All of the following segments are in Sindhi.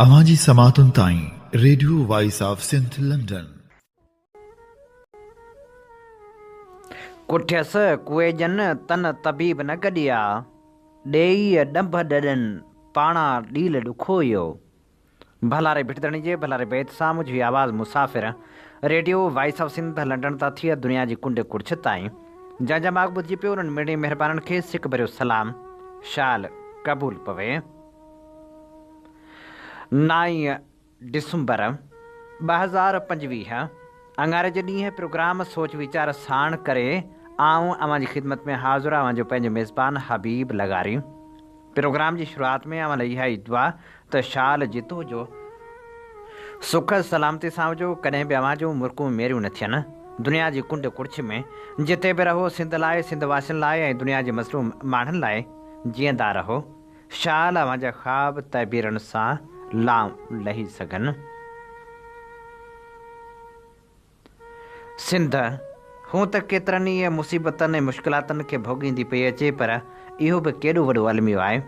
اوهان جي سماعتن تائين radio voice of Sindh London. ڪٺيس ڪوئيجن، تن طبيب نه گڏيا. ڏيئي ڏنڀ ڏڏن، پاڻا ڏيل ڏکوئيو. ڀلاري ڀٽ ڌڻي جي ڀلاري بيت سان منهنجي آواز مسافر radio voice of Sindh London تان ٿي دنيا جي ڪنڊ ڪڙڇ تائين جنهن جا ماڳ ٻڌجي پيو انهن مڙني مهربانن کي سڪ ڀريو سلام شال قبول پوي. نائين ڊسمبر 2025 اڱاري جي ڏينهن پروگرام سوچ ويچار ساڻ ڪري آئون اوهان جي خدمت ۾ حاضر اوهان جو پنهنجو ميزبان حبيب لغاري. پروگرام جي شروعات ۾ اوهان لاء اها ئي دعا ته شال جتو جو سک سلامتي سان هجو، ڪڏهن به اوهان جون مرڪون ميريون نه ٿين. دنيا جي ڪنڊ ڪڙڇ ۾ جتي به رهو سنڌ لاء، سنڌ واسين لاء ۽ دنيا جي مظلوم ماڻهن لاء جيئندا رهو. شال اوهان جا خواب تعبيرن سان لانء لهي سگهن. سنڌ هونء ته ڪيترن ئي مصيبتن ۽ مشڪلاتن کي ڀوڳيندي پئي اچي پر اهو به ڪيڏو وڏو الميو آهي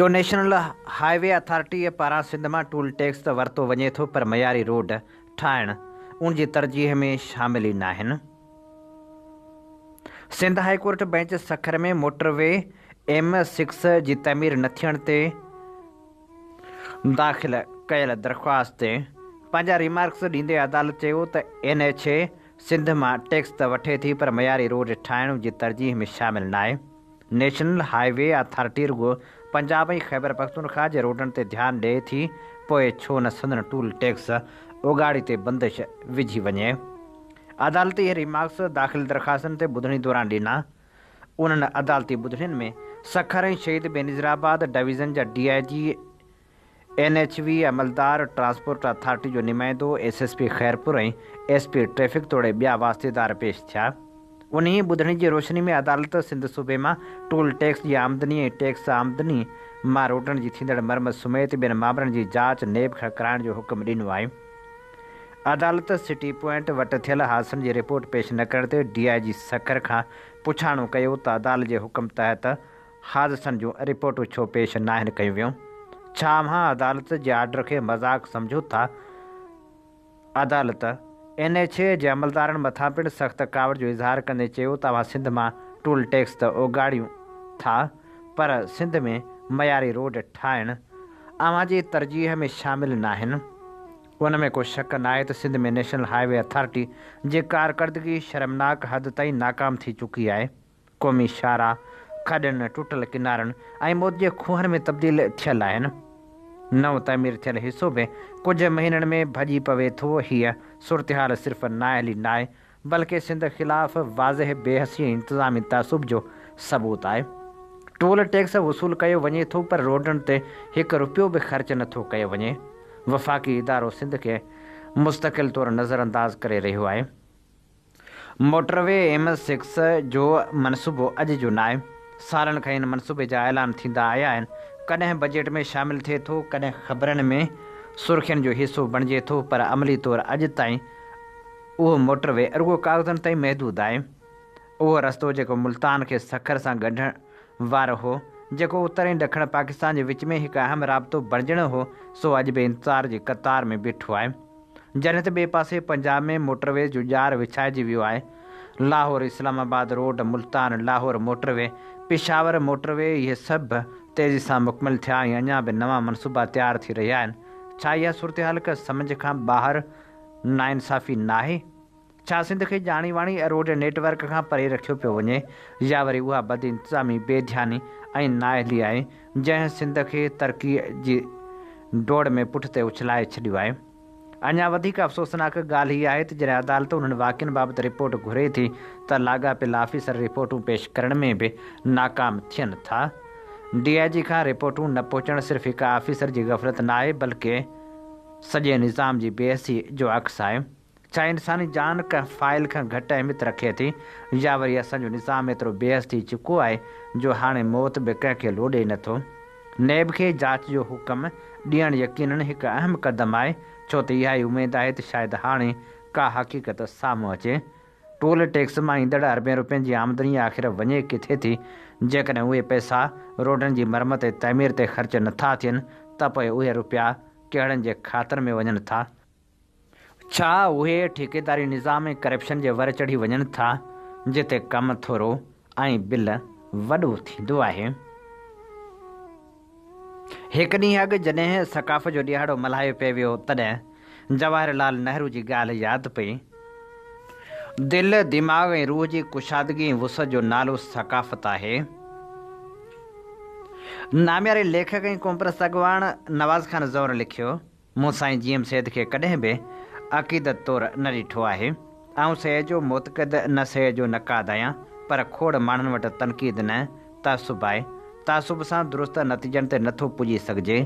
جو نيشنل هاء وي اٿارٽيء پاران سنڌ مان ٽول ٽيڪس ته ورتو وڃي ٿو پر معياري روڊ ٺاهڻ ان جي ترجيح ۾ شامل ئي ناهن. Sindh high court bench Sukkur ۾ motorway M six جي تعمير نه ٿيڻ تي داخل ڪيل درخواست تي پنهنجا ريمارڪس ڏيندي عدالت چيو ته اين ايڇ اي سنڌ مان ٽيڪس ته وٺي ٿي پر معياري روڊ ٺاهڻ جي ترجيح ۾ شامل ناهي، نيشنل هاء وي اٿارٽي رڳو پنجاب ۽ خيبرپختونخواهه جي روڊن تي ڌيان ڏئي ٿي پوء ڇو نه سندن ٽول ٽيڪس اوڳاڙي تي بندش وجهي وڃي. عدالت اهي ريمارڪس داخل درخواستن تي ٻڌڻي دوران ڏنا. انهن عدالتي ٻڌڻين ۾ سکر ۽ شهيد بينظيرآباد ڊويزن جا D I G, N H V عملدار، ٽرانسپورٽ اٿارٽي جو نمائندو، S S P Khairpur ۽ S P traffic توڙي ٻيا واسطيدار پيش ٿيا. انهيء ٻڌڻي جي روشني ۾ عدالت سنڌ صوبي مان ٽول ٽيڪس جي آمدني ۽ ٽيڪس آمدني مان روڊن جي ٿيندڙ مرمت سميت ٻين مامرن جي جاچ نيب کان ڪرائڻ جو حڪم ڏنو آهي. عدالت سٽي پوائنٽ وٽ ٿيل حادثن جي رپورٽ پيش نه ڪرڻ تي ڊي I جي سکر کان پڇاڻو ڪيو ته عدالت جي حڪم تحت حادثن جون رپورٽون ڇو پيش ناهن ڪيون ويون؟ ڇا اوهان عدالت جي آرڊر کي مذاق سمجهو ٿا؟ عدالت اين ايڇ اي جي عملدارن مٿان پڻ سخت ڪاوڙ جو اظهار ڪندي چيو ته اوهان سنڌ مان ٽول ٽيڪس ته اوڳاڙيون ٿا پر سنڌ ۾ معياري روڊ ٺاهڻ اوهان جي ترجيح ۾ شامل ناهن. ان ۾ ڪو شڪ ناهي ته Sindh ۾ national high V authority جي ڪارڪردگي شرمناڪ حد تائين ناڪام ٿي چڪي آهي. قومي شاهراهه کڏن، ٽٽل ڪنارن ۽ موت جي کوهن ۾ تبديل ٿيل آهن. نئون تعمير ٿيل حصو به ڪجهه مهينن ۾ ڀڄي پوي ٿو. هيء صورتحال صرف نااهلي ناهي بلڪه سنڌ خلاف واضح بي حسي ۽ انتظامي تعصب جو ثبوت آهي. ٽول ٽيڪس وصول ڪيو وڃي ٿو پر روڊن تي هڪ رپيو به خرچ نه ٿو ڪيو وڃي. وفاقي ادارو سنڌ کي مستقل طور نظرانداز ڪري رهيو آهي. موٽر وي ايم سڪس جو منصوبو اڄ جو ناهي. سالن کان ان منصوبي جا اعلان ٿيندا آيا آهن. ڪڏهن بجيٽ ۾ شامل ٿئي ٿو، ڪڏهن خبرن ۾ سرخين جو حصو بڻجي ٿو پر عملي طور اڄ تائين اهو موٽر وي رڳو ڪاغذن تائين محدود آهي. اهو رستو جيڪو ملتان کي سکر سان ڳنڍڻ وارو هو، جيڪو اتر ۽ ڏکڻ پاڪستان جي وچ ۾ هڪ اهم رابطو بڻجڻو هو، سو اڄ به انتظار جي قطار ۾ بيٺو آهي. جڏهن ته ٻئي پاسي پنجاب ۾ موٽر ويز جو ڄار وڇائجي ويو آهي. Lahore Islamabad road, Multan Lahore motorway, Peshawar motorway اهي سڀ تيزي سان مڪمل ٿيا ۽ اڃا به نوان منصوبا تيار ٿي رهيا آهن. ڇا اها صورتحال ڪا سمجهه کان ٻاهر ناانصافي ناهي؟ ڇا سنڌ کي ڄاڻي واڻي روڊ نيٽ ورڪ کان پري رکيو پيو وڃي يا وري اها بدانتظامي، بي ڌياني ۽ نااهلي آهي جنهن سنڌ کي ترقي جي ڊوڙ ۾ پٺتي اڇلائي ڇڏيو آهي؟ اڃا وڌيڪ افسوسناڪ ڳالهه هي آهي ته جڏهن عدالت انهن واقعن بابت رپورٽ گهري ٿي ته لاڳاپيل آفيسر رپورٽون پيش ڪرڻ ۾ به ناڪام ٿين ٿا. ڊي I جي کان رپورٽون نه پهچڻ صرف هڪ آفيسر جي غفلت ناهي بلڪه سڄي نظام جي بي حسي جو عڪس آهي. ڇا انساني جان ڪنهن فائل کان گهٽ اهميت رکي ٿي يا وري اسان جو نظام ايترو بي حس ٿي چڪو آهي جو هاڻي موت به ڪنهن کي لوڏي نه ٿو. نيب کي جاچ جو حڪم ڏيڻ يقينن هڪ اهم قدم آهي ڇو ته اها ئي اميد آهي ته شايد هاڻي ڪا حقيقت سامهون اچي. ٽول ٽيڪس مان ايندڙ اربين روپين جي آمدني آخر وڃي ڪٿي ٿي؟ جيڪڏهن اهي پئسا روڊن جي مرمت ۽ تعمير تي خرچ نه ٿا ٿين ته پوء اهي رپيا ڪهڙن جي کاتن ۾ وڃن ٿا؟ ڇا اهي ٺيڪيداري نظام ۽ ڪرپشن جي ور چڙهي وڃن ٿا، جتي ڪم ٿورو ۽ بل وڏو ٿيندو آهي؟ هڪ ڏينهن اڳ جڏهن ثقافت جو ڏهاڙو ملهايو پئي ويو، تڏهن جواهر لال نهرو جي ڳالهه ياد پئي. دل، دماغ ۽ روح جي ڪشادگي ۽ وسعت جو نالو ثقافت آهي. نامياري ليکڪ ۽ قومپرست اڳواڻ نواز خان زئور لکيو، مون سائين جي ايم سيد کي ڪڏهن به عقيدت طور نه ڏٺو آهي. آئون سيد جو معتقد نه سيد جو نقاد آهيان، پر کوڙ ماڻهن وٽ تنقيد نه، تعصب آهي. تعصب سان درست نتيجن تي نٿو پڄي سگهجي.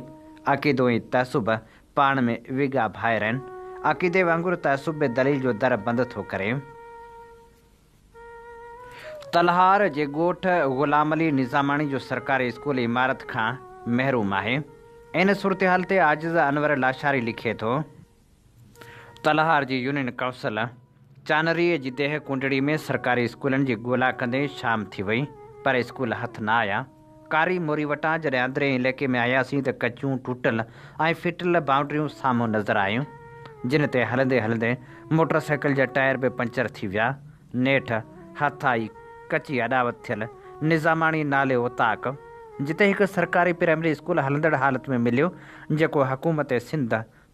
عقيدو ۽ تعصب پاڻ ۾ ويڳا ڀائر آهن. عقيدي وانگر تعصب به دليل جو در بند ٿو ڪري. تلهار جي ڳوٺ غلام علي نظاماڻي جو سرڪاري اسڪول عمارت کان محروم آهي. ان صورتحال تي عاجز انور لاشاري لکي ٿو. تلهار جي يونين ڪائونسل چانري جي ديهه ڪونڊڙي ۾ سرڪاري اسڪولن جي ڳولا ڪندي شام ٿي وئي پر اسڪول هٿ نه آيا. ڪاري موري وٽان جڏهن اندرئين علائقي ۾ آياسين ته ڪچيون، ٽوٽل ۽ ڦٽل بائونڊريون سامهون نظر آيون، جن تي هلندي هلندي موٽر سائيڪل جا ٽائر به پنچر ٿي ويا. نيٺ هٿ آئي ڪچي اڏاوت ٿيل نظاماڻي نالي اوطاق، جتي هڪ سرڪاري پرائمري اسڪول هلندڙ حالت ۾ مليو، جيڪو حڪومت سنڌ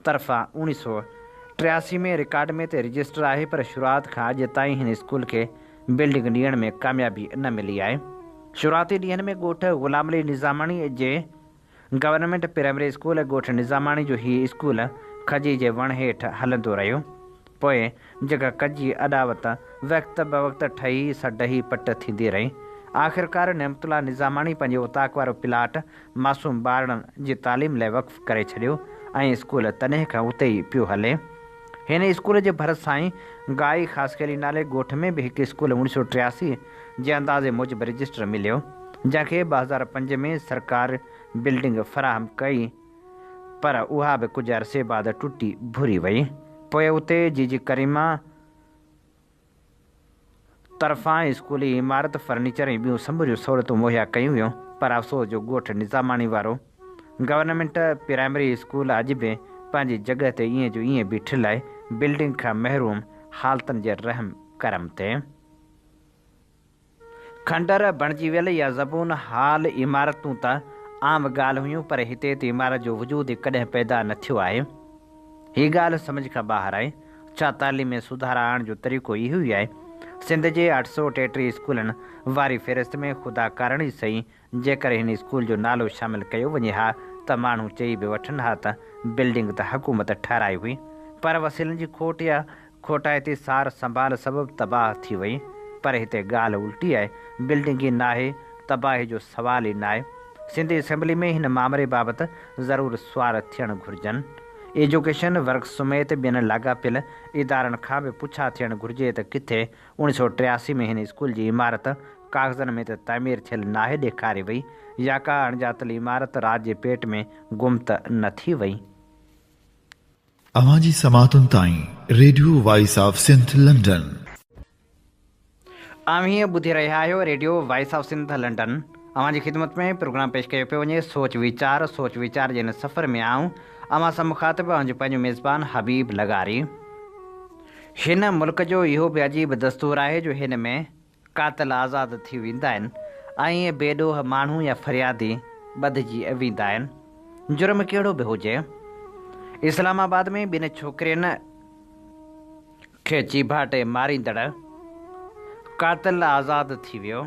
طرفان 1983 ۾ رڪارڊ ۾ ته رجسٽر آهي پر شروعات کان اڄ تائين هن اسڪول کي بلڊنگ ڏيڻ ۾ ڪاميابي نه ملي آهي. شروعاتي ڏينهن ۾ ڳوٺ غلام علي نظاماڻي جي گورنمينٽ پرائمري اسڪول ڳوٺ نظاماڻي جو هي اسڪول کجي جي وڻ هيٺ هلندو رهيو. پوء جيڪا ڪچي اڏاوت وقت بوقت ٺهي سا ڊهي پٽ ٿيندي رهي. آخرڪار نعمت الله نظاماڻي پنهنجي اوطاق وارو پلاٽ معصوم ٻارڙن جي تعليم لاء وقف ڪري ڇڏيو ۽ اسڪول تڏهن کان اتي ئي پيو هلي. هن اسڪول جي ڀر سان ئي گائي خاصخيلي نالي ڳوٺ ۾ به هڪ اسڪول 1983 جي اندازي موجب رجسٽر مليو، جنهن کي 2005 ۾ سرڪار بلڊنگ فراهم ڪئي پر اها به ڪجهه عرصي بعد ٽٽي ڀري وئي. پوء اتي جي جي ڪريما طرفان اسڪولي عمارت، فرنيچر ۽ ٻيون سموريون سهولتون مهيا ڪيون ويون پر افسوس جو ڳوٺ نظاماڻي وارو گورنمينٽ پرائمري اسڪول اڄ به پنهنجي جڳهه تي ائين جو ائين بيٺل آهي، بلڊنگ کان محروم حالتن جي رحم ڪرم تي. کنڊر بڻجي ويل يا زبون حال عمارتون ته عام ڳالهه هيون پر هتي ته عمارت جو وجود ئي ڪڏهن پيدا نه ٿيو آهي. هي ڳالهه سمجهه کان ٻاهر آهي. ڇا تعليم ۾ سڌارا آڻڻ جو طريقو اهو ئي آهي؟ سنڌ جي 833 اسڪولن واري فهرست ۾ خدا ڪارڻ ئي سهي جيڪر هن اسڪول جو نالو شامل ڪيو وڃي ها ته ماڻهو چئي به وٺن ها ته بلڊنگ ته حڪومت ٺهرائي هئي پر وسيلن جي کوٽ يا کوٽائتي سار سنڀال سبب تباهه ٿي وئي پر هتي ڳالهه الٽي آهي، بلڊنگ ئي ناهي، تباهي جو سوال ئي ناهي. سنڌ اسيمبلي ۾ هن مامري بابت ضرور سوال ٿيڻ گهرجن. ايجوڪيشن ورڪس سميت ٻين لاڳاپيل ادارن کان به پڇا ٿيڻ گهرجي ته ڪٿي 1983 ۾ هن اسڪول جي عمارت ڪاغذن ۾ ته تعمير ٿيل ناهي ڏيکاري وئي يا ڪا اڻڄاتل عمارت رات جي پيٽ ۾ گم ته نه ٿي وئي. اوهان جي سماعتن تائين radio voice of Sindh London. اوهين ٻڌي رهيا آهيو radio voice of Sindh London. اوهان جي خدمت ۾ پروگرام پيش ڪيو پيو وڃي سوچ ويچار سوچ ويچار جي هن سفر ۾ آئون اوهان سان مخاطب اوهان جو پنهنجو ميزبان حبيب لغاري. هن ملڪ جو اهو به عجيب دستور آهي جو هن ۾ قاتل آزاد ٿي ويندا آهن ۽ بي ڏوهه ماڻهو يا فريادي ٻڌجي ويندا آهن. جرم ڪهڙو به هجي. اسلام آباد ۾ ٻن ڇوڪرين کي چيڀاٽي ماريندڙ قاتل آزاد ٿي ويو،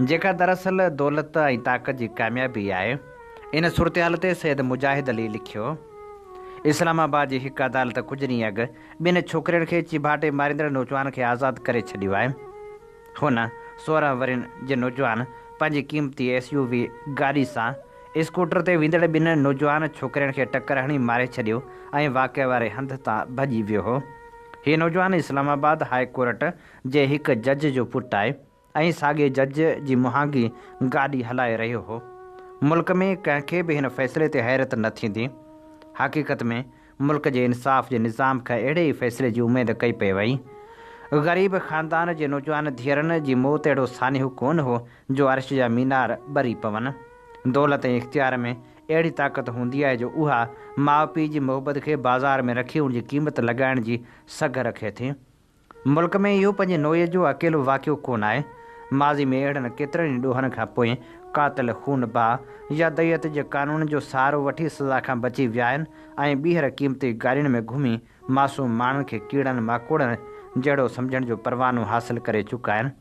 جيڪا دراصل دولت ۽ طاقت جي ڪاميابي آهي. ان صورتحال تي سيد مجاهد علي لکيو، اسلام آباد جي هڪ عدالت ڪجهه ڏينهن اڳ ٻن ڇوڪرين کي چيڀاٽي ماريندڙ نوجوان کي آزاد ڪري ڇڏيو آهي. هن 16 ورهين جي نوجوان پنهنجي قيمتي ايس يو وي گاڏي سان اسڪوٽر تي ويندڙ ٻن نوجوان ڇوڪرين کي ٽڪر هڻي ماري ڇڏيو ۽ واقعي واري هنڌ تان ڀڄي ويو هو. هي نوجوان اسلام آباد هاء ڪورٽ جي هڪ جج جو پٽ آهي. ۽ ساڳئي جج جي مهانگي گاڏي هلائي رهيو هو. ملڪ ۾ ڪنهن کي به هن فيصلي تي حيرت نه ٿيندي. حقيقت ۾ ملڪ جي انصاف جي نظام کان اهڙي ئي فيصلي جي اميد ڪئي پئي وئي. غريب خاندان جي نوجوان ڌيئرن جي موت اهڙو سانحو ڪونه هو جو عرش جا مينار ٻري پون. دولت ۽ اختيار ۾ اهڙي طاقت هوندي آهي جو اها ماء پيء جي محبت کي بازار ۾ رکي ان جي قيمت لڳائڻ جي سگهه رکي ٿي. ملڪ ۾ اهو پنهنجي نوعيت جو اڪيلو واقعو ڪونه آهي. ماضي ۾ اهڙن ڪيترن ئي ڏوهن کان پوء قاتل خون بها يا ديت جي قانون جو سهارو وٺي سزا کان بچي ويا آهن ۽ ٻيهر قيمتي گاڏين ۾ گهمي معصوم ماڻهن کي ڪيڙن ماڪوڙن جهڙو سمجهڻ جو پروانو حاصل ڪري چڪا آهن.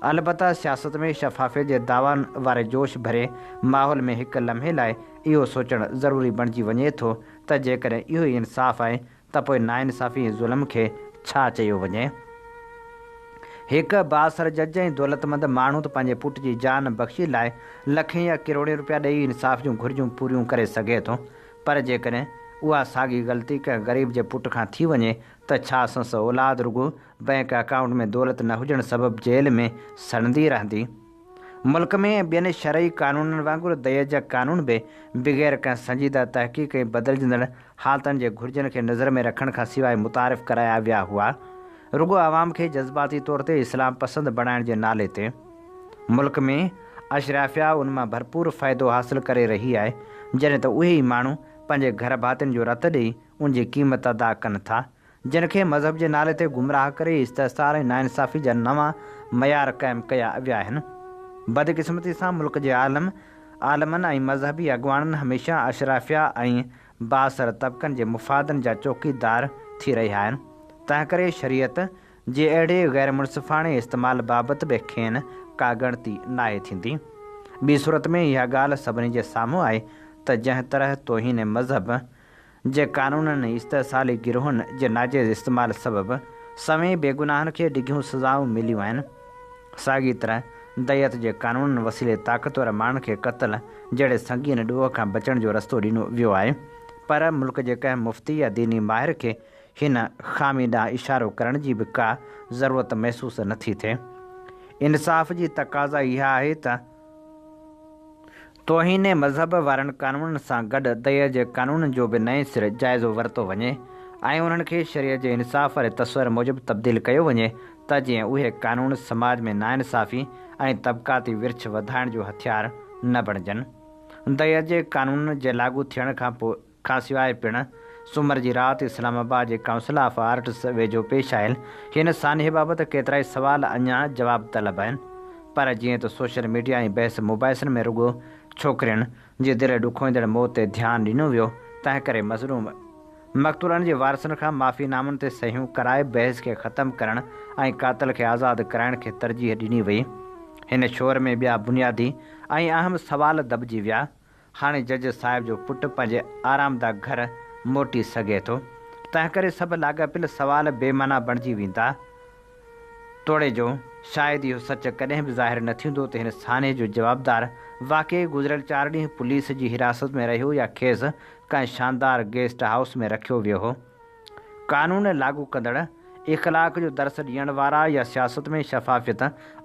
البته سياست ۾ شفافيت جي دعوائن واري جوش ڀري ماحول ۾ هڪ لمحي لاء اهو سوچڻ ضروري بڻجي وڃي ٿو ته جيڪڏهن اهو ئي انصاف آهي ته پوء ناانصافي ۽ ظلم کي ڇا چيو وڃي؟ هڪ بااثر جج ۽ دولتمند ماڻهو ته پنهنجي پٽ جي جان بخشي لاء لکين يا ڪروڙين روپيا ڏئي انصاف جون گهرجون پوريون ڪري سگهي ٿو پر جيڪڏهن اها ساڳي غلطي ڪنهن غريب جي پٽ کان ٿي وڃي ته ڇا سندس اولاد رڳو بئنڪ اڪائونٽ ۾ دولت نه هجڻ سبب جيل ۾ سڙندي رهندي. ملڪ ۾ ٻين شرعي قانونن وانگر ديت جا قانون به بغير ڪنهن سنجيده تحقيق ۽ بدلجندڙ حالتن جي گهرجن کي نظر ۾ رکڻ کان سواء متعارف ڪرايا ويا هئا. رڳو عوام کي جذباتي طور تي اسلام پسند بڻائڻ جي نالي تي. ملڪ ۾ اشرافيا ان مان ڀرپور فائدو حاصل ڪري رهي آهي، جڏهن ته اهي ئي ماڻهو پنهنجي گهر ڀاتين جو رت ڏئي ان جي قيمت ادا ڪن ٿا. جن کي مذهب جي نالي تي گمراهه ڪري استحصال ۽ ناانصافي جا نوان معيار قائم ڪيا ويا آهن. بدقسمتي سان ملڪ جي عالم، عالمن ۽ مذهبي اڳواڻن هميشه اشرافيه ۽ بااثر طبقن جي مفادن جا چوڪيدار ٿي رهيا آهن، تنهنڪري شريعت جي اهڙي غيرمنصفاڻي استعمال بابت به کين ڪا ڳڻتي ناهي ٿيندي. ٻي صورت ۾ اها ڳالهه سڀني جي سامهون آهي ته جنهن طرح توهين مذهب جي قانونن ۽ استحصالي گروهن جي ناجائز استعمال سبب سوين بيگناهن کي ڊگهيون سزائون مليون آهن. ساڳي طرح ديت جي قانونن وسيلي طاقتور ماڻهن کي قتل جهڙي سنگين ڏوهه کان بچڻ جو رستو ڏنو ويو آهي پر ملڪ جي ڪنهن مفتي يا ديني ماهر کي هن خامي ڏانهن اشارو ڪرڻ جي به ڪا ضرورت محسوس نٿي ٿئي. انصاف جي تقاضا اها آهي ته. توهين مذهب وارن قانونن سان گڏ ديت جي قانونن جو به نئين سر جائزو ورتو وڃي ۽ انهن کي شريعت جي انصاف واري تصور موجب تبديل ڪيو وڃي ته جيئن اهي قانون سماج ۾ ناانصافي ۽ طبقاتي ورڇ وڌائڻ جو هٿيار نه بڻجن. ديت جي قانون جي لاڳو ٿيڻ کان کانسواء پڻ سومر جي رات اسلام آباد جي ڪائونسل آف آرٽس ويجهو پيش آيل هن سانحي بابت ڪيترائي سوال اڃا جواب طلب آهن پر جيئن ته سوشل ميڊيا ۽ بحث مباحثن ۾ رڳو ڇوڪرين جي دل ڏکوئيندڙ موت تي ڌيان ڏنو ويو تنهنڪري مظلوم مقتولن جي وارثن کان معافي نامن تي صحيحون ڪرائي بحث کي ختم ڪرڻ ۽ قاتل کي آزاد ڪرائڻ کي ترجيح ڏني وئي. هن شور ۾ ٻيا بنيادي ۽ اهم سوال دٻجي ويا. هاڻي جج صاحب جو پٽ پنهنجي آرامده گهر موٽي سگهي ٿو. تنهنڪري سڀ لاڳاپيل سوال بي معنيٰ بڻجي ويندا. توڙي جو شايد اهو سچ ڪڏهن به ظاهر نه ٿيندو ته هن سانحي جو جوابدار واقعي گذريل چار ڏينهن پوليس جي حراست ۾ رهيو يا کيس ڪنهن شاندار گيسٽ هائوس ۾ رکيو ويو هو. قانون لاڳو ڪندڙ، اخلاق جو درس ڏيڻ وارا يا سياست ۾ شفافيت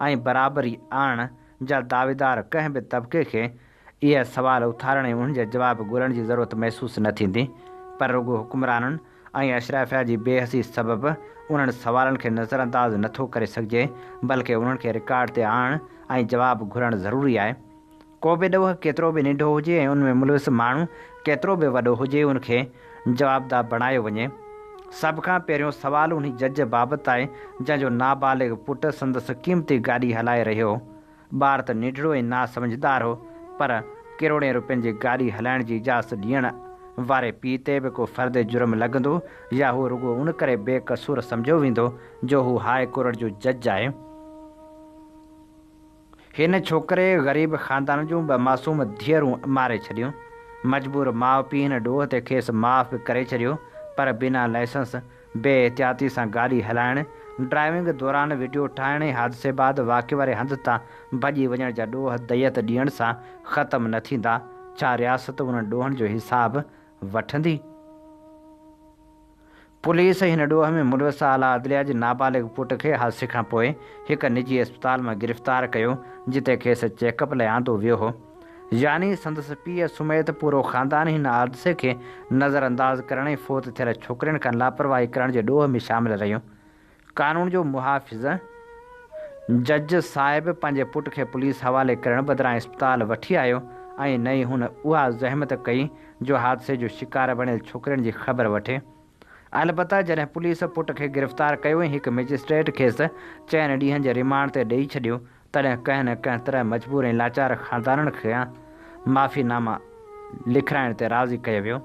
۽ برابري آڻڻ جا دعويدار ڪنهن به طبقي کي اهي سوال اٿارڻ ۽ انهن جا جواب ڳولڻ جي ضرورت محسوس نه ٿيندي، پر رڳو حڪمرانن ۽ اشرافيا جي بي حسي سبب انهن سوالن کي نظرانداز نه ٿو ڪري سگهجي، بلڪه انهن کي رڪارڊ تي آڻڻ ۽ جواب گهرڻ ضروري آهي. ڪو به ڏوهه ڪيترو به ننڍو هجي ۽ ان ۾ ملوث ماڻهو ڪيترو به وڏو هجي ان کي جوابده بڻايو وڃي. سڀ کان پهريون سوال انهي جج بابت آهي جنهن جو نابالغ پٽ سندس قيمتي گاڏي هلائي رهيو هو. ٻار ته ننڍڙو ۽ ناسمجهدار هو، پر ڪروڙين روپين جي گاڏي هلائڻ جي اجازت ڏيڻ واري پيء تي به ڪو فرد جرم لڳندو يا هو رڳو ان ڪري بي قصور سمجهيو ويندو جو هو هاء ڪورٽ جو جج آهي. هن ڇوڪري غريب خاندان جون ٻه معصوم ڌيئرون ماري ڇڏيون. مجبور ماء پيء هن ڏوهه تي کيس معاف به ڪري ڇڏيو، پر بنا لائسنس بي احتياطي سان گاڏي هلائڻ، ڊرائيونگ دوران وڊيو ٺاهڻ ۽ حادثي بعد واقعي واري هنڌ تان ڀڄي وڃڻ جا ڏوهه ديت ڏيڻ سان ختم نه ٿيندا، ڇا رياست انهن ڏوهن جو حساب وٺندي؟ پوليس هن ڏوهه ۾ ملوث اعليٰ عدليه جي نابالغ پٽ کي حادثي کانپوء هڪ نجي اسپتال مان گرفتار ڪيو، جتي کيس چيڪ اپ لاء آندو ويو هو. يعني سندس پيء سميت پورو خاندان هن حادثي کي نظر انداز ڪرڻ ۽ فوت ٿيل ڇوڪرين کان لاپرواهي ڪرڻ جي ڏوهه ۾ شامل رهيو. قانون جو محافظ جج صاحب پنهنجي پٽ کي پوليس حوالي ڪرڻ بدران اسپتال وٺي آيو ۽ نه ئي هن اها زحمت ڪئي جو حادثي جو شڪار بڻيل ڇوڪرين جي خبر وٺي. البته جڏهن پوليس پٽ کي گرفتار ڪيو ۽ هڪ مئجسٽريٽ کيس چئن ڏينهن جي ريمانڊ تي ڏئي ڇڏيو تڏهن ڪنهن نه ڪنهن طرح مجبور ۽ لاچار خاندانن کان معافي ناما لکرائڻ تي راضي ڪيو ويو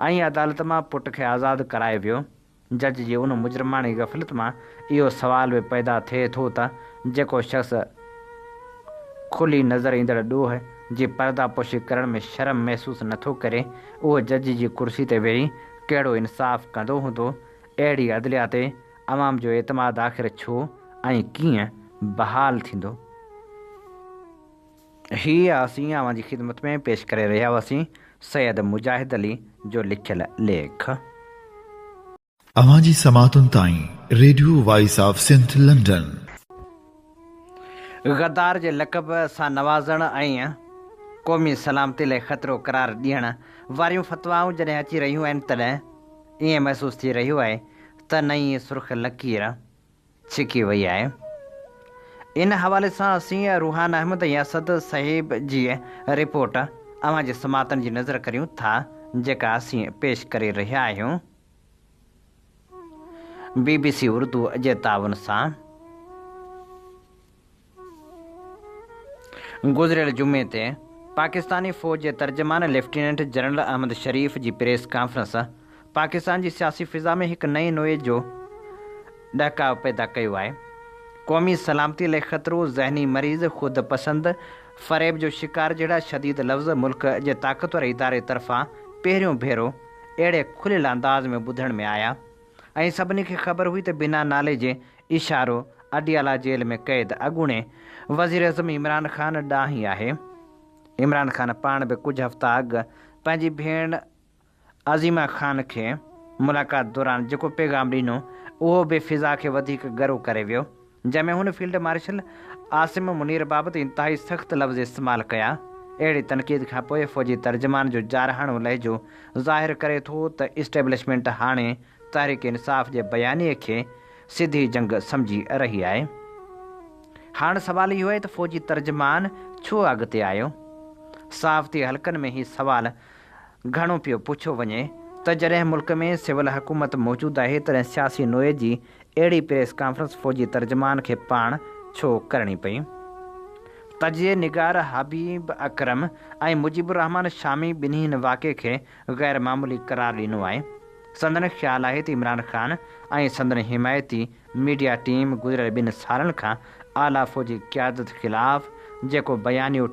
۽ عدالت مان پٽ کي آزاد ڪرايو ويو. جج جي ان مجرماڻي غفلت مان اهو سوال به پيدا ٿئي ٿو ته جيڪو شخص کلي نظر ايندڙ ڏوهه جي پرده پوشي ڪرڻ ۾ شرم محسوس نه ٿو ڪري اهو جج جي ڪرسي تي ويهي ڪهڙو انصاف ڪندو هوندو؟ اهڙي عدليه تي عوام جو اعتماد آخر ڇو ۽ ڪيئن بحال ٿيندو؟ هي اسين اوهان جي خدمت ۾ پيش ڪري رهيا هئاسين سيد مجاهد علي جو لکيل ليک. اوهان جي سماعتن تائين radio voice of Sindh London. غدار جي لقب سان نوازڻ ۽ قومي سلامتي لاء خطرو قرار ڏيڻ واريون فتوائون جڏهن اچي رهيون آهن تڏهن ائين محسوس ٿي رهيو آهي ته نئين سرخ لڪير ڇڪي وئي آهي. ان حوالي سان اسين روحان احمد ۽ اسد صهيب جي رپورٽ اوهان جي سماعتن جي نظر ڪريون ٿا جيڪا اسين پيش ڪري رهيا آهيون بي بي سي اردو جي تعاون سان. گذريل جمعي تي پاڪستاني فوج جي ترجمان ليفٽيننٽ جنرل احمد شريف جي پريس ڪانفرنس پاڪستان جي سياسي فضا ۾ هڪ نئين نوعيت جو ڏهڪاء پيدا ڪيو آهي. قومي سلامتي لاء خطرو، ذهني مريض، خود پسند، فريب جو شڪار جهڙا شديد لفظ ملڪ جي طاقتور اداري طرفان پهريون ڀيرو اهڙي کليل انداز ۾ ٻڌڻ ۾ آيا ۽ سڀني کي خبر هئي ته بنا نالي جي اشارو اڊيالا جيل ۾ قيد اڳوڻي وزيراعظم عمران خان ڏانهن ئي آهي. عمران خان پاڻ به ڪجهه هفتا اڳ پنهنجي ڀيڻ عظيمه خان کي ملاقات دوران جيڪو پيغام ڏنو اهو به فضا کي وڌيڪ ڳرو ڪري ويو جنهن ۾ هن فيلڊ مارشل عاصم منير بابت انتهائي سخت لفظ استعمال ڪيا. اهڙي تنقيد کانپوء فوجي ترجمان جو جارحاڻو لهجو ظاهر ڪري ٿو ته اسٽيبلشمينٽ هاڻي تحريڪ انصاف جي بيانيي کي سڌي جنگ سمجهي رهي آهي. هاڻ سوال اهو آهي ته فوجي ترجمان ڇو اڳتي آيو؟ صحافتي حلقن ۾ هي سوال گهڻو پيو پڇيو وڃي ته جڏهن ملڪ ۾ سول حڪومت موجود آهي تڏهن سياسي نوعيت جي اهڙي پريس ڪانفرنس فوجي ترجمان کي پاڻ ڇو ڪرڻي پئي؟ تجزيي نگار حبيب اڪرم ۽ مجيب الرحمان شامي ٻنهي هن واقعي کي غير معمولي قرار ڏنو آهي. سندن خيال آهي ته عمران خان ۽ سندن حمايتي ميڊيا ٽيم گذريل ٻن سالن کان اعليٰ فوجي قيادت خلاف جيڪو بيانيو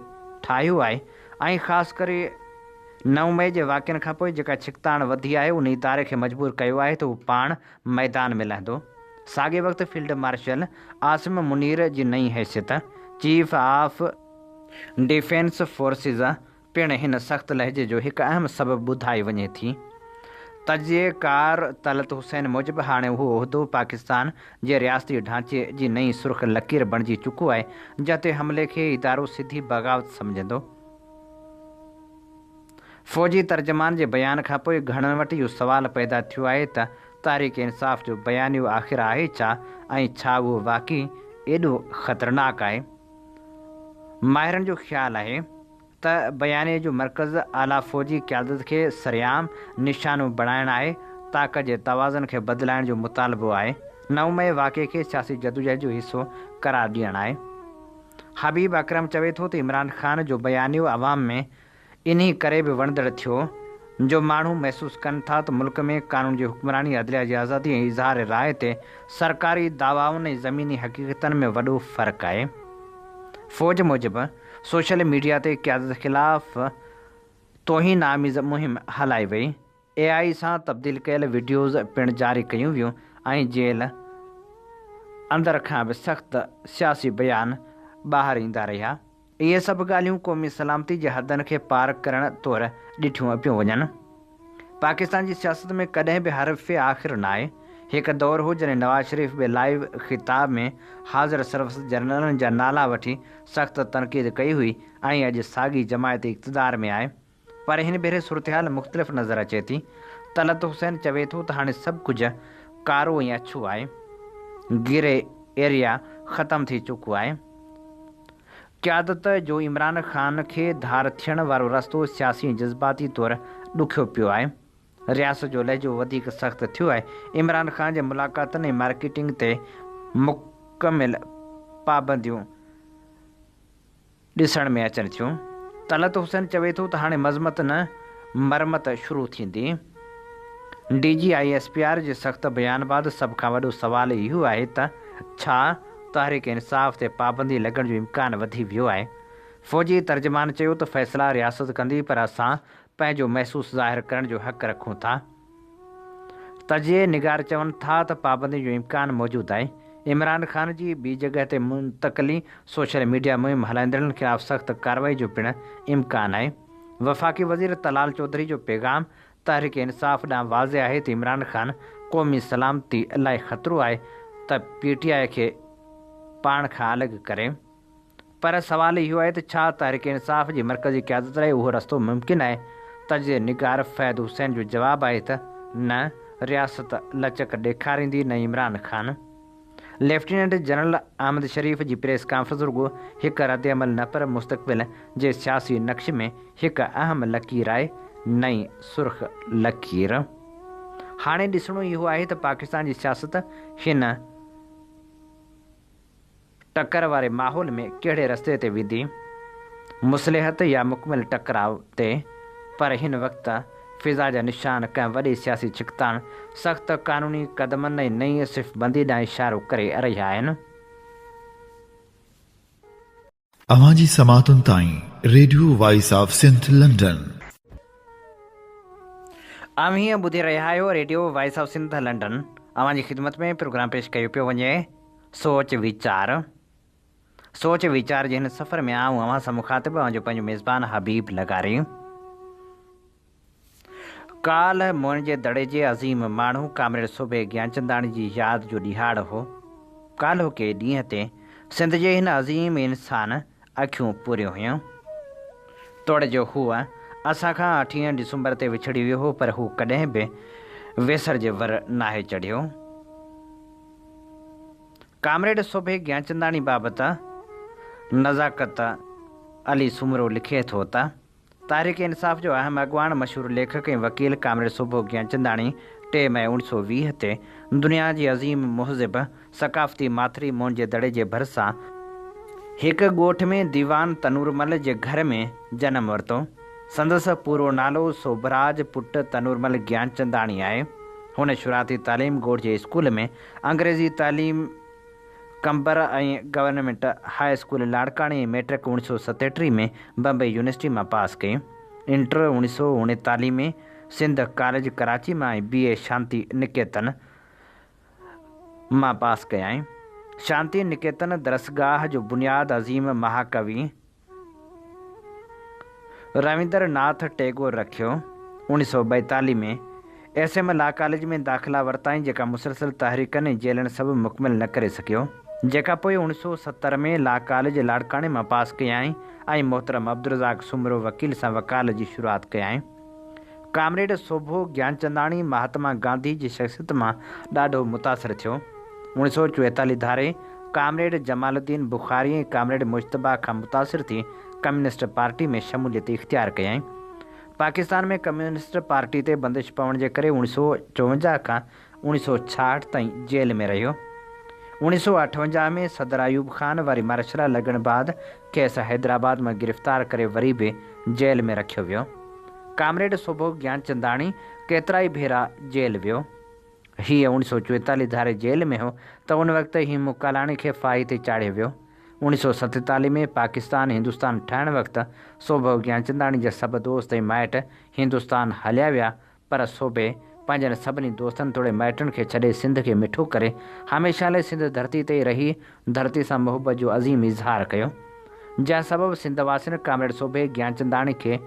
ٺاهيو آهي ۽ خاص ڪري نو مئي جي واقعن کانپوء جيڪا ڇڪتاڻ وڌي آهي ان اداري کي مجبور ڪيو آهي ته هو پاڻ ميدان ۾ لهندو. ساڳئي وقت فيلڊ مارشل عاصم منير جي نئين حيثيت چيف آف ڊفينس فورسز پڻ هن سخت لهجي جو هڪ اهم سبب ٻڌائي وڃي ٿي. تجزيي ڪار طلعت حسين موجب هاڻي اهو عهدو پاڪستان جي رياستي ڍانچي جي نئين سرخ لڪير بڻجي چڪو آهي، جنهن تي حملي کي ادارو سڌي بغاوت سمجهندو. فوجي ترجمان جي بيان کانپوء گهڻن وٽ اهو سوال پيدا ٿيو آهي ته تحريڪ انصاف جو بيانيو آخر آهي ڇا ۽ ڇا اهو واقعي ايڏو خطرناڪ آهي؟ ماهرن جو خيال آهي ته بيانيي جو مرڪز اعليٰ فوجي قيادت کي سرعام نشانو بڻائڻ آهي، طاقت جي توازن کي بدلائڻ جو مطالبو آهي، نو مئي واقعي کي سياسي جدوجهد جو حصو قرار ڏيڻ آهي. حبيب اڪرم چوي ٿو ته عمران خان جو بيانيو عوام ۾ انهي ڪري به وڻندڙ ٿيو جو ماڻهو محسوس ڪن ٿا ته ملڪ ۾ قانون جي حڪمراني، عدليه جي آزادي ۽ اظهار راء تي سرڪاري دعوائن ۽ زميني حقيقتن ۾ وڏو فرق آهي. فوج موجب سوشل ميڊيا تي قيادت خلاف توهين آميز مهم هلائي وئي، اي آء سان تبديل ڪيل وڊيوز پڻ جاري ڪيون ويون ۽ جيل اندر کان به سخت سياسي بيان ٻاهر ايندا رهيا. اهي سڀ ڳالهيون قومي سلامتي جي حدن کي پار ڪرڻ طور ڏٺيون پيون وڃن. پاڪستان جي سياست ۾ ڪڏهن به حرف آخر ناهي. هڪ دور هو جڏهن نواز شريف به لائيو خطاب ۾ حاضر سروس جنرلن جا نالا وٺي سخت تنقيد ڪئي هئي ۽ اڄ ساڳي جماعت اقتدار ۾ آهي. پر هن ڀيري صورتحال مختلف نظر اچي ٿي. طلعت حسين چوي ٿو ته هاڻي سڀ ڪجهه ڪارو ۽ اڇو آهي. گري ايريا ختم ٿي چڪو آهي. قيادت جو عمران خان کي ڌار ٿيڻ وارو رستو سياسي ۽ جذباتي طور ڏکيو پيو آهي. رياست جو لهجو وڌيڪ سخت ٿيو آهي. عمران خان جي ملاقاتن ۽ مارڪيٽنگ تي مڪمل پابنديون ڏسڻ ۾ اچن ٿيون. طلعت حسين چوي ٿو ته هاڻي مذمت نه مرمت شروع ٿيندي. D G I S P R جي سخت بيان بعد سڀ کان وڏو سوال اهو آهي ته ڇا تحريڪ انصاف تي پابندي لڳڻ جو امڪان وڌي ويو آهي؟ فوجي ترجمان چيو ته فيصلا رياست ڪندي پر اسان پنهنجو محسوس ظاهر ڪرڻ جو حق رکون ٿا. تجزيي نگار چون ٿا ته پابندي جو امڪان موجود آهي. عمران خان جي ٻي جڳهه تي منتقلي سوشل ميڊيا مهم هلائيندڙن خلاف سخت ڪارروائي جو پڻ امڪان آهي. وفاقي وزير طلال چوڌري جو پيغام تحريڪ انصاف ڏانهن واضح آهي ته عمران خان قومي سلامتي لاء خطرو آهي ته پي ٽي آء کي پاڻ کان الڳ ڪري. پر سوال اهو آهي ته ڇا تحريڪ انصاف جي مرڪزي قيادت لاء اهو رستو ممڪن آهي؟ تجزيي نگار فهد حسين جو جواب آهي ته نه رياست لچڪ ڏيکاريندي نه عمران خان. ليفٽيننٽ جنرل احمد شريف جي پريس ڪانفرنس رڳو هڪ ردعمل نه پر مستقبل جي سياسي نقش ۾ هڪ اهم لڪير آهي، نئين سرخ لڪير. هاڻي ڏسڻو اهو آهي ته پاڪستان جي سياست هن ٽڪر واري ماحول ۾ ڪهڙي رستي تي ويندي، مصلحت يا مڪمل ٽڪراء تي، پر هن وقت فضا جا نشان ڪنهن وڏي سياسي ڇڪتاڻ، سخت قانوني قدمن ۽ نئين صف بندي ڏانهن اشارو ڪري رهيا آهن. اوهان جي سماعتن تائين radio voice of Sindh London. اوهين ٻڌي رهيا آهيو radio voice of Sindh London. اوهان جي خدمت ۾ پروگرام پيش ڪيو پيو وڃي سوچ ويچار. سوچ ويچار جي هن سفر ۾ آئون اوهان سان مخاطب اوهان جو پنهنجو ميزبان حبيب لغاري. ڪالهه موئن جي دڙي جي عظيم ماڻهو ڪامريڊ سوڀي گيانچنداڻي جي ياد جو ڏهاڙ هو. ڪالهوڪي ڏينهن تي سنڌ جي هن عظيم انسان اکيون پوريون هيون. توڙي جو هو اسان کان اٺين ڊسمبر تي وڇڙي ويو هو پر هو ڪڏهن به ويسر جي ور ناهي چڙهيو. ڪامريڊ سوڀي گيانچنداڻي بابت نزاڪت علي سومرو لکي ٿو ته. تحريڪ انصاف جو اهم اڳواڻ، مشهور ليکڪ ۽ وڪيل ڪامريڊ سوڀو گيانچنداڻي ٽي مئي اوڻيھ سؤ ويھ تي دنيا جي عظيم مهذب ثقافتي ماٿري موهن جي دڙي جي ڀرسان هڪ ڳوٺ ۾ ديوان تنورمل جي گهر ۾ جنم ورتو. سندس پورو نالو سوڀراج پٽ تنورمل گيانچنداڻي آهي. هن شروعاتي تعليم ڳوٺ جي اسڪول ۾، انگريزي تعليم قمبر ۽ گورنمينٽ هاء اسڪول لاڙڪاڻي ۽ مئٽرڪ اوڻيھ سؤ ستيٽيھ ۾ بمبئي يونيورسٽي مان پاس ڪئي. انٽر اوڻيھ سؤ اوڻيتاليھ ۾ سنڌ ڪاليج ڪراچي مان ۽ بي اي شانتي نڪيتن مان پاس ڪيائين. شانتي نڪيتن درسگاهه جو بنياد عظيم مهاڪوي رويندر ناٿ ٽيگور رکيو. اوڻيھ سؤ ٻائيتاليھ ۾ ايس ايم لا ڪاليج ۾ داخلا ورتائين جيڪا مسلسل تحريڪن ۽ جيلن سبب مڪمل نه ڪري سگهيو. جيڪا پوء اوڻيھ سؤ 70 ۾ لا ڪاليج لاڙڪاڻي مان پاس ڪيائين ۽ محترم عبدالرزاق سومرو وڪيل سان وڪالت جي شروعات ڪيائين. ڪامريڊ سوڀو گيانچنداڻي مهاتما گانڌي جي شخصيت مان ڏاڍو متاثر ٿيو. اوڻيھ سؤ چوئيتاليھ ڌاري ڪامريڊ جمال الدين بخاري ۽ ڪامريڊ مجتبيٰ کان متاثر ٿي ڪميونسٽ پارٽي ۾ شموليت اختيار ڪيائين. پاڪستان ۾ ڪميونسٽ پارٽي تي بندش پوڻ جي ڪري اوڻيھ سؤ چوونجاھ کان اوڻيھ سؤ ڇاهٺ تائين جيل ۾ رهيو. اوڻيھ سؤ اٺونجاھ ۾ صدر ايوب خان واري مارشلا لڳڻ بعد کيس حيدرآباد مان گرفتار ڪري وري به جيل ۾ رکيو ويو. ڪامريڊ سوڀو گيانچنداڻي ڪيترائي ڀيرا جيل ويو. هيء اوڻيھ سؤ چوئيتاليھ ڌاري جيل ۾ هو ته ان وقت هيمو ڪالاڻي کي ڦاهي تي چاڙهيو ويو. اوڻيھ سؤ ستيتاليھ ۾ پاڪستان هندستان ٺهڻ وقت سوڀو گيانچنداڻي جا سڀ دوست ۽ مائٽ هندستان هليا ويا پر سوڀي پنهنجن سڀني دوستن توڙي مائٽن کي ڇڏي سنڌ کي مٺو ڪري هميشه لاء سنڌ ڌرتي تي ئي رهي ڌرتي سان محبت جو عظيم اظهار ڪيو. جنهن سبب سنڌ واسين ڪامريڊ سوڀي گيانچنداڻي کي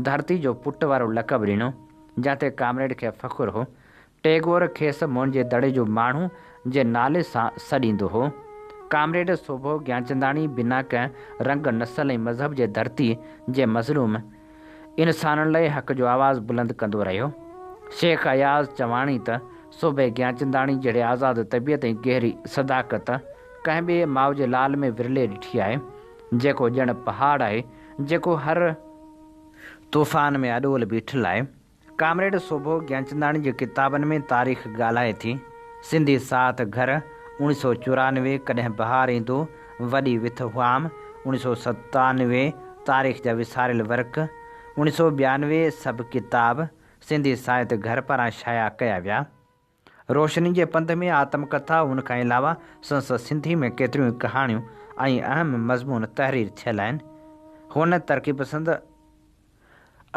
ڌرتي جو پٽ وارو لقب ڏنو، جنهن تي ڪامريڊ کي فخر هو. ٽيگور کيس موهن جي دڙي جو ماڻهو جي نالي سان سڏيندو هو. ڪامريڊ سوڀو گيانچنداڻي بنا ڪنهن رنگ، نسل ۽ مذهب جي ڌرتي جي مظلوم انسانن لئه حق جو آواز بلند ڪندو رهيو. شيخ اياز چواڻي ته سوڀي گيانچنداڻي جهڙي آزاد طبيعت ۽ گهري صداقت ڪنهن ٻئي ماء جي لال ۾ ورلي ڏٺي آهي. جيڪو ڄڻ پهاڙ آهي، جيڪو هر طوفان ۾ اڏول بيٺل آهي. ڪامريڊ سوڀو گيانچنداڻي جي ڪتابن ۾ تاريخ ڳالهائي ٿي. سنڌي ساهت گهر، 1994، ڪڏهن بهار ايندو، وڏي وٿ هئام، 1997، تاريخ جا وساريل ورق، 1992، سڀ ڪتاب سنڌي ساهت گهر پاران شايع ڪيا ويا. روشني جي پنڌ ۾ آتم ڪٿا ان کان علاوه سنس سنڌي ۾ ڪيتريون ئي ڪهاڻيون ۽ اهم مضمون تحرير ٿيل آهن. هن ترقي پسند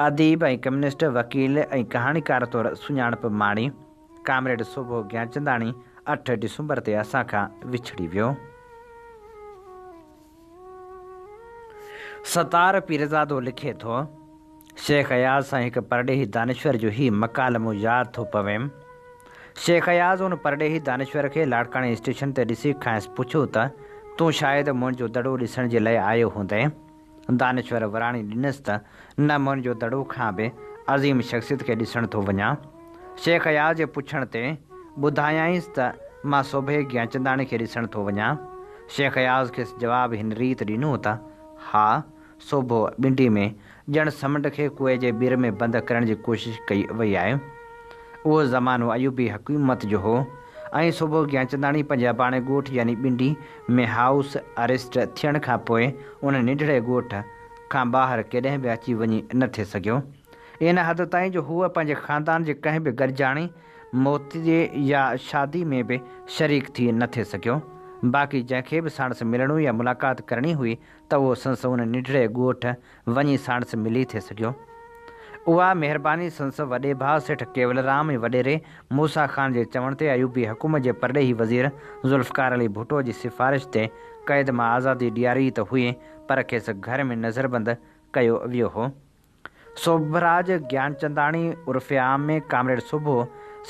اديب ۽ ڪميونسٽ وڪيل ۽ ڪهاڻيڪار طور سڃاڻپ ماڻي. ڪامريڊ سوڀو گيانچنداڻي اٺ ڊسمبر تي اسان کان وڇڙي ويو. ستار پيرزادو لکي ٿو، شيخ اياز سان هڪ پرڏيهي دانشور جو هي مڪالمو ياد ٿو پويم. شيخ اياز ان پرڏيهي دانشور کي لاڙڪاڻي اسٽيشن تي ڏسي کانئس پڇيو ته، تون شايد موهن جو دڙو ڏسڻ جي لئه آيو هوندين؟ دانشور وراڻي ڏنس ته، نه موهن جو دڙو کان به عظيم شخصيت کي ڏسڻ ٿو وڃان. شيخ اياز جي پڇڻ تي ٻڌايائينس ته، مان سوڀي گيانچنداڻي کي ڏسڻ ٿو وڃان. شيخ اياز کيس جواب هن ريت ڏنو ته، ها، سوڀو ٻنڊي ۾ ڄڻ سمنڊ کي ڪوئي جي ٻر ۾ بند ڪرڻ جي ڪوشش ڪئي وئي آهي. اهو زمانو ايوبي حڪومت جو هو ۽ سوڀو گيانچنداڻي پنهنجي اباڻي ڳوٺ يعني ٻنڊي ۾ هائوس اريسٽ ٿيڻ کان پوء ان ننڍڙي ڳوٺ کان ٻاهر ڪڏهن به اچي وڃي نه ٿي سگهيو. ان حد تائين جو هو پنهنجي خاندان جي ڪنهن به گڏجاڻي، موتجي يا شادي ۾ به شريڪ ٿي نه ٿي سگهيو. باقي جنهن کي به ساڻس ملڻو يا ملاقات ڪرڻي هئي ته اهو سنس ان ننڍڙي ڳوٺ وڃي ساڻس ملي ٿي سگهيو. اها مهرباني سنس وڏي ڀاء سيٺ ڪيولرام ۽ وڏيري موسيٰ خان جي چوڻ تي ايوبي حڪومت جي پرڏيهي وزير ذوالفقار علي ڀٽو جي سفارش تي قيد مان آزادي ڏياري ته هئي پر کيس گهر ۾ نظربند ڪيو ويو هو. سوڀراج گيانچنداڻي عرف عام ۾ ڪامريڊ سوڀو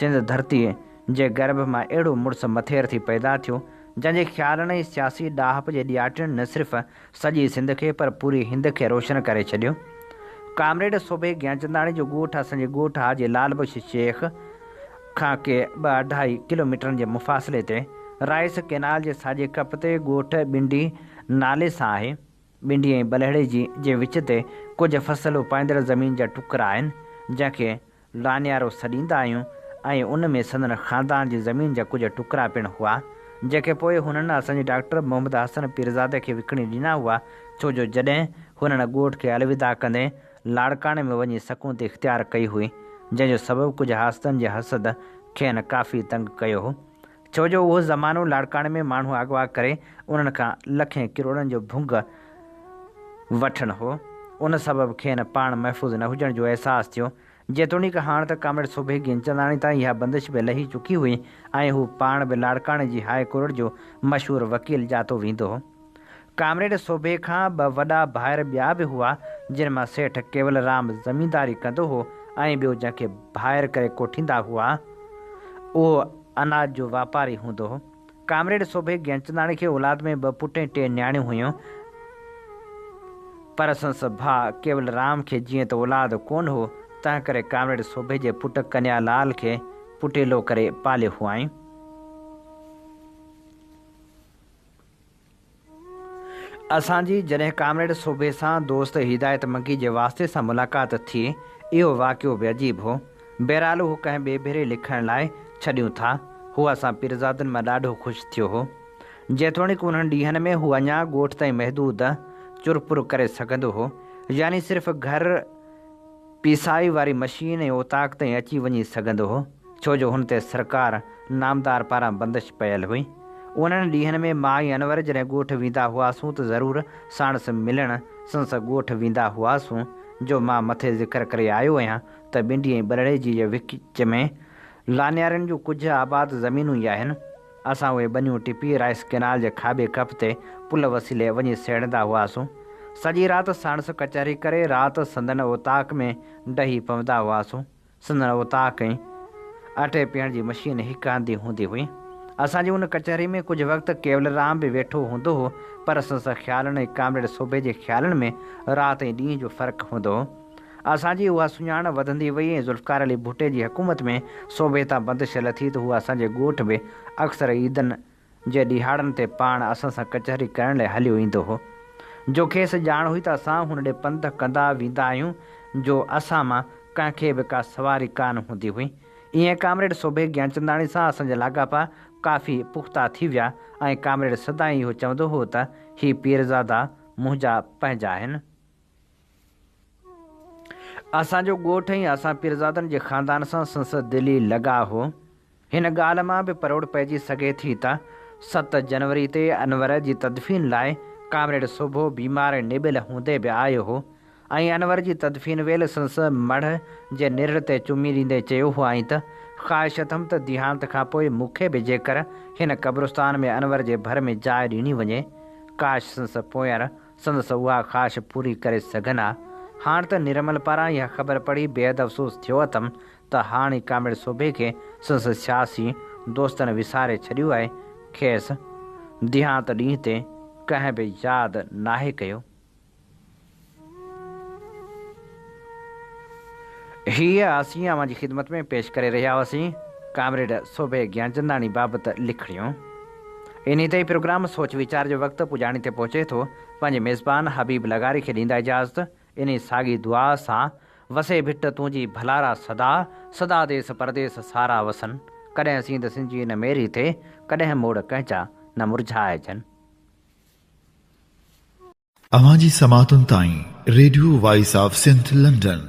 سنڌ ڌرتيء جي گرڀ مان اهڙو مڙس مٿير ٿي پيدا ٿيو، جنهن جي خيالن ۽ سياسي ڏاهپ جي ڏياٽين نه صرف سڄي سنڌ کي پر پوري هند کي روشن ڪري ڇڏيو. ڪامريڊ سوڀي گيانچنداڻي جو ڳوٺ اسان جي ڳوٺ حاجي لال بخش شيخ کان ڪي ٻه اڍائي ڪلوميٽرن جي مفاصلي تي رائيس ڪئنال جي ساڄي ڪپ تي ڳوٺ ٻنڊي نالي سان آهي. ٻنڊي ۽ ٻلهڙيجي جي وچ تي ڪجهه فصل اپائيندڙ زمين جا ٽڪرا آهن، جنهن کي لانيارو سڏيندا آهيون ۽ ان ۾ سندن خاندان جي زمين جا ڪجهه ٽڪرا پڻ هئا، جيڪي پوء هنن اسان جي ڊاڪٽر محمد حسن پيرزادي کي وڪڻي ڏنا هئا، ڇو جو جڏهن هنن ڳوٺ کي الوداع ڪندي لاڙڪاڻي ۾ وڃي سڪونت اختيار ڪئي هئي، جنهن جو سبب ڪجهه حاسدن جي حسد کين ڪافي تنگ ڪيو هو. ڇو جو اهو زمانو لاڙڪاڻي ۾ ماڻهو اغوا ڪري انهن کان لکين ڪروڙن جو ڀنگ وٺڻ هو. ان سبب کين پاڻ محفوظ نه هجڻ جو احساس ٿيو. جيتوڻيڪ هاڻ ته ڪامريڊ سوڀي گينچنداڻي تان اها بندش به لهي چڪي هئي ۽ هو پاڻ به لاڙڪاڻي جي هاء ڪورٽ جو مشهور وڪيل ڄاتو ويندو هو. ڪامريڊ سوڀي کان ٻه وڏا ڀائر ٻيا به هئا، جن مان سيٺ ڪيولرام زمينداري ڪندو هو ۽ ٻيو جنهن کي ڀائر ڪري ڪوٺيندا هئا، اهو اناج جو واپاري هوندو هو. ڪامريڊ سوڀي گيانچنداڻي کي اولاد ۾ ٻه پٽ ۽ ٽي نياڻيون هيون، پر سندس ڀاء ڪيولرام کي جيئن ته اولاد ڪونه هو، تنهنڪري ڪامريڊ سوڀي جي پٽ ڪنيا لال کي پٽيلو ڪري پاليو هئائين. اسان جي جڏهن ڪامريڊ سوڀي سان دوست هدايت منگي جي واسطي سان ملاقات ٿي، اهو واقعو به عجيب هو. بهرحال اهو ڪنهن ٻئي ڀيري لکڻ لاء ڇڏيون ٿا. هو اسان پيرزادن مان ڏاڍو خوش ٿيو هو. جيتوڻيڪ انهن ڏينهن ۾ هو اڃا ڳوٺ تائين محدود چرپر ڪري سگهندو هو، يعني صرف گهر پيسائي واري مشين ۽ اوطاق تائين اچي وڃي سگهندو هو. ڇو جو هن تي سرڪار نامدار پاران بندش پيل هئي. انهن ڏينهن ۾ مان ۽ انور جڏهن ڳوٺ ويندا هئاسون ته ضرور ساڻس ملڻ سنس ڳوٺ ويندا هئاسون، جو مان مٿي ذڪر ڪري آيو آهيان ته ٻنڊي ۽ ٻلهڙيجي جي وچ ۾ لانيارين جون ڪجهه آباد زمينون ئي آهن. اسان اهي ٻنيون ٽپي رائيس ڪئنال جي کاٻي ڪپ تي پل وسيلي وڃي سهڙندا هئاسون. سڄي رات ساڻس ڪچهري ڪري رات سندن اوطاق ۾ ڊهي پوندا هئاسون. سندن اوطاق ۽ اٽي پيهڻ جي مشين هڪ هنڌ ئي هوندي هئي. اسان جي ان ڪچهري ۾ ڪجهه وقت ڪيولرام به ويٺو هوندو هو، پر سندس خيالن ۽ ڪامريڊ سوڀي جي خيالن ۾ رات ۽ ڏينهن جو فرق هوندو هو. اسان جي اها سڃاڻ وڌندي وئي ۽ ذوالفقار علي ڀٽي جي حڪومت ۾ سوڀي تان بندش لٿي ته هو اسان جي ڳوٺ به اڪثر عيدن جي ڏهاڙن تي پاڻ اسان سان ڪچهري ڪرڻ لاء هليو ايندو هو. جو کيس ڄاڻ هئي ته اسان هن ڏي پنڌ ڪندا ويندا آهيون جو اسان مان ڪنهن کي به ڪا سواري ڪانه هوندي هئي. ايئن ڪامريڊ سوڀي گيانچنداڻي سان اسان جا لاڳاپا ڪافي پختا ٿي ويا ۽ ڪامريڊ سدائين اهو چوندو هو ته هي پيرزادا منهنجا پنهنجا آهن. اسان جو ڳوٺ ۽ اسان پيرزادن جي خاندان سان سندس دلي لڳاء هو. هن ڳالهه مان به پروڙ پئجي سگهي ٿي ته ست جنوري تي انور جي تدفين لاء ڪامريڊ سوڀو بيمار ۽ نٻل هوندي به آيو هو ۽ انور جي تدفين ويل سندس مڙهه جي نرڙ تي چمي ڏيندي چيو هئائين ته خواهش اٿم ته ديهانت کان پوء مون کي به جيڪر هن قبرستان ۾ انور جي ڀر ۾ جاء ڏني وڃي. ڪاش سندس پويان سندس اها خواهش پوري ڪري سگهن ها. هاڻ ته نرمل پاران اها خبر پڙهي بيحد افسوس ٿيو اٿم ته هاڻ ئي ڪامريڊ سوڀي کي سندس سياسي دوستن وساري ڇڏيو آهي، کيس ديهانت ڏينهن تي ڪنهن به ياد ناهي ڪيو. هيء اسين اوهان جي خدمت ۾ پيش ڪري رهيا هئاسين ڪامريڊ سوڀي گيانچنداڻي بابت لکڻيون. انهي تي ئي پروگرام سوچ ويچار جو وقت پڄاڻي تي پهچي ٿو. پنهنجي ميزبان حبيب لغاري کي ڏيندا اجازت. انهي ساڳي دعا سان وسي ڀٽ تنهنجي ڀلارا سدا، سدا ديس پرديس سارا وسن. ڪڏهن سينڌ سنجي نه ميري ٿئي، ڪڏهن موڙ ڪنهن جا نه مرجهائجن. اوهان جي سماعتن تائين radio voice of Sindh London.